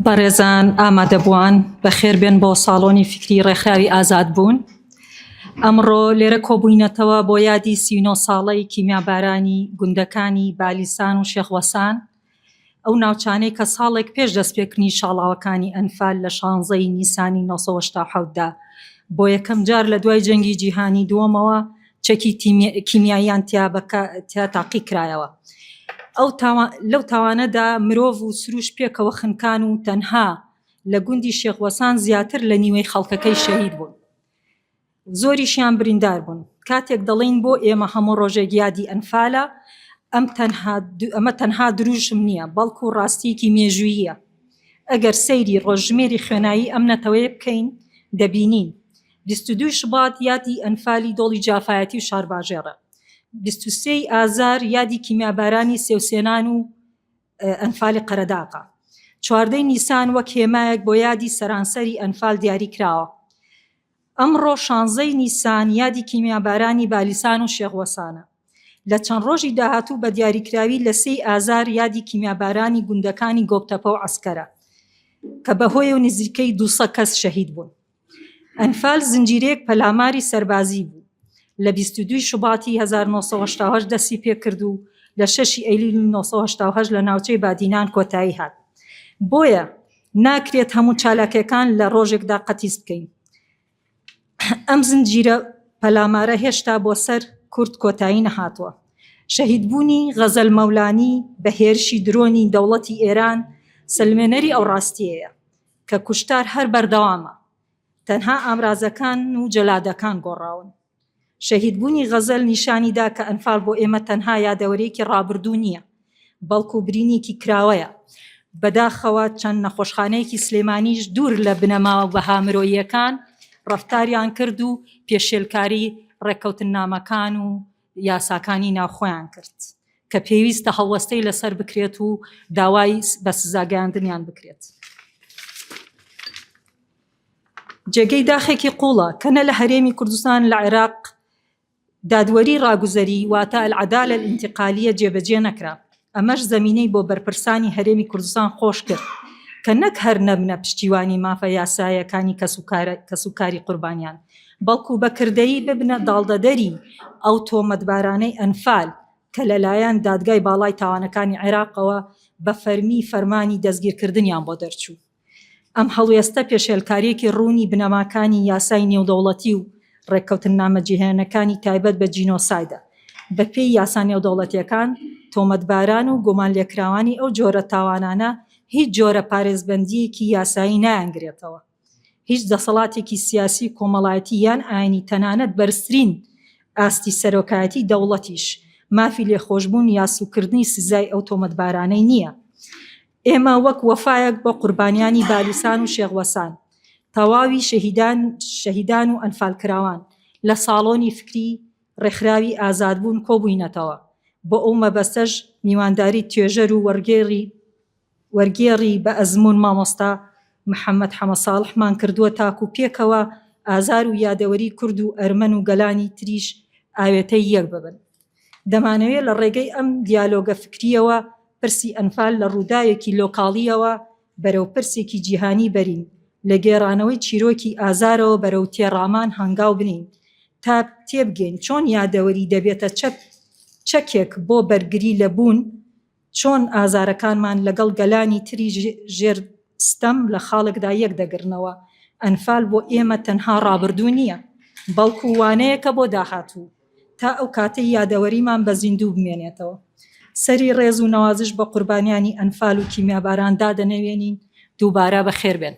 بەڕێزان ئامادەبووان بەخێربێن بۆ ساڵۆنی فیکری ڕێکخراوی ئازادبوون. ئەمڕۆ لێرە کۆبووینەتەوە بۆ یادی 39 ساڵەی کیمیابارانی گوندەکانی بالیسان و شێخ وەسان، ئەو ناوچانەی کە ساڵێک پێش دەستپێکردنی شاڵاوەکانی ئەنفال لە 16 ی نیسانی 1987 دا بۆ یەکەم جار لە دوای جەنگی جیهانی دووەمەوە چەکی کیمیاییان تیا تاقی کرایەوە. ئەو لەو تاوانەدا مرۆڤ و سروش پێکەوە خنکان و تەنها لە گوندی شێخ وەسان زیاتر لە نیوەی خەڵکەکەی شەهید بوون. زۆریشیان بریندار بوون. کاتێک دەڵێین بۆ ئێمە هەموو ڕۆژێک یادی ئەنفالە، ئەم تەنها ئەمە تەنها دروشم نییە، بەڵکو ڕاستییەکی مێژووییە. ئەگەر سەیری ڕۆژژمێری خوێنایی ئەم نەتەوەیە بکەین، دەبینین 22 شوبات یادی ئەنفالی دۆڵی جافایەتی و شارباژێڕە. 23 ی ئازار یادی کیمیابارانی سێوسێنان و ئەنفالی قەرەداغە. چواردەی نیسان وەک هێمایەک بۆ یادی سەرانسەری ئەنفال دیاری کراوە. ئەمڕۆ شانزەی نیسان یادی کیمیابارانی بالیسان و شێخ وەسانە. لە چەند ڕۆژی داهاتوو بە دیاریکراوی لە سێی ئازار یادی کیمیابارانی گوندەکانی گۆپتەپە و عەسکەرە کە بەهۆیەوە نزیکەی 200 کەس شەهید بوون. ئەنفال زنجیرەیەک پەلاماری سەربازی بوو، لە 22 شوباتی 1988 دەستی پێکرد و لە شەشی ئەیلولی 1988 لە ناوچەی بادینان کۆتایی هات. بۆیە ناکرێت هەموو چالاکیەکان لە ڕۆژێکدا قەتیس بکەین. ئەم زنجیرە پەلامارە هێشتا بۆ سەر کورد کۆتایی نەهاتووە. شەهیدبوونی غەزەل مەولانی بە هێرشی درۆنی دەوڵەتی ئێران سەلمێنەری ئەو ڕاستیەیە کە کوشتار هەر بەردەوامە، تەنها ئامرازەکان و جەلادەکان گۆڕاون. شەهیدبوونی غەزەل نیشانی دا کە ئەنفال بۆ ئێمە تەنها یادەوەرییەکی ڕابردوو نییە، بەڵکو برینێکی کراوەیە. بەداخەوە چەند نەخۆشخانەیەکی سلێمانیش دوور لە بنەما و بەها مرۆییەکان ڕەفتاریان کرد و پێشێلکاری ڕێککەوتننامەکان و یاساکانی ناوخۆیان کرد کە پێویستە هەڵوەستەی لەسەر بکرێت و داوای بە سزاگەیاندنیان بکرێت. جێگەی داخێکی قوڵە کە نە لە هەرێمی کوردستان لە عێراق دادوەری ڕاگوزەری واتە العدالە الانتقالیە جێبەجێ نەکرا، ئەمەش زەمینەی بۆ بەرپرسانی هەرێمی کوردستان خۆش کرد کە نەک هەر نەبنە پشتیوانی مافە یاسایەکانی کەسوکاری قوربانیان، بەڵکو بە کردەیی ببنە داڵدەدەری ئەو تۆمەتبارانەی ئەنفال کە لەلایەن دادگای باڵای تاوانەکانی عێراقەوە بە فەرمی فەرمانی دەستگیرکردنیان بۆ دەرچوو. ئەم هەڵوێستە پێشێلکارییەکی ڕوونی بنەماکانی یاسای نێودەوڵەتی و ڕێککەوتننامە جیهانییەکانی تایبەت بە جینۆسایدە. بەپێی یاسا نێودەوڵەتییەکان، تۆمەتباران و گومانلێکراوانی ئەو جۆرە تاوانانە هیچ جۆرە پارێزبەندییەکی یاسایی نایانگرێتەوە. هیچ دەسەڵاتێکی سیاسی و کۆمەڵایەتی یان ئاینی تەنانەت بەرزترین ئاستی سەرۆکایەتی دەوڵەتیش مافی لێخۆشبوون یا سووککردنی سزای ئەو تۆمەتبارانەی نییە. ئێمە وەک وەفایەک بۆ قوربانیانی بالیسان و شێخ وەسان، تەواوی شەهیدان شەهیدان و ئەنفالکراوان لە ساڵۆنی فکری ڕێکخراوی ئازادبوون کۆبووینەتەوە، بۆ ئەو مەبەستەش میوانداری توێژەر و وەرگێڕی وەرگێڕی بە ئەزموون مامۆستا محەمەد حەمەساڵحمان کردووە تاکوو پێکەوە ئازار و یادەوەری کورد و ئەرمەن و گەلانی تریش ئاوێتەی یەک ببن. دەمانەوێت لە ڕێگەی ئەم دیالۆگە فکرییەوە پرسی ئەنفال لە ڕووداوێکی لۆکاڵییەوە بەرەو پرسێکی جیهانی بەرین، لە گێڕانەوەی چیرۆکی ئازارەوە بەرەو تێڕامان هەنگاو بنێین تا تێبگەین چۆن یادەوەری دەبێتە چەکێک بۆ بەرگری لە بوون، چۆن ئازارەکانمان لەگەڵ گەلانی تری ژێر ستەم لە خاڵێکدا یەک دەگرنەوە. ئەنفال بۆ ئێمە تەنها ڕابردوو نییە، بەڵکو وانەیەکە بۆ داهاتوو. تا ئەو کاتەی یادەوەریمان بە زیندوو بمێنێتەوە. سەری ڕێز و نەوازش بە قوربانیانی ئەنفال و کیمیاباران دادەنەوێنین، دووبارە بەخێربێن.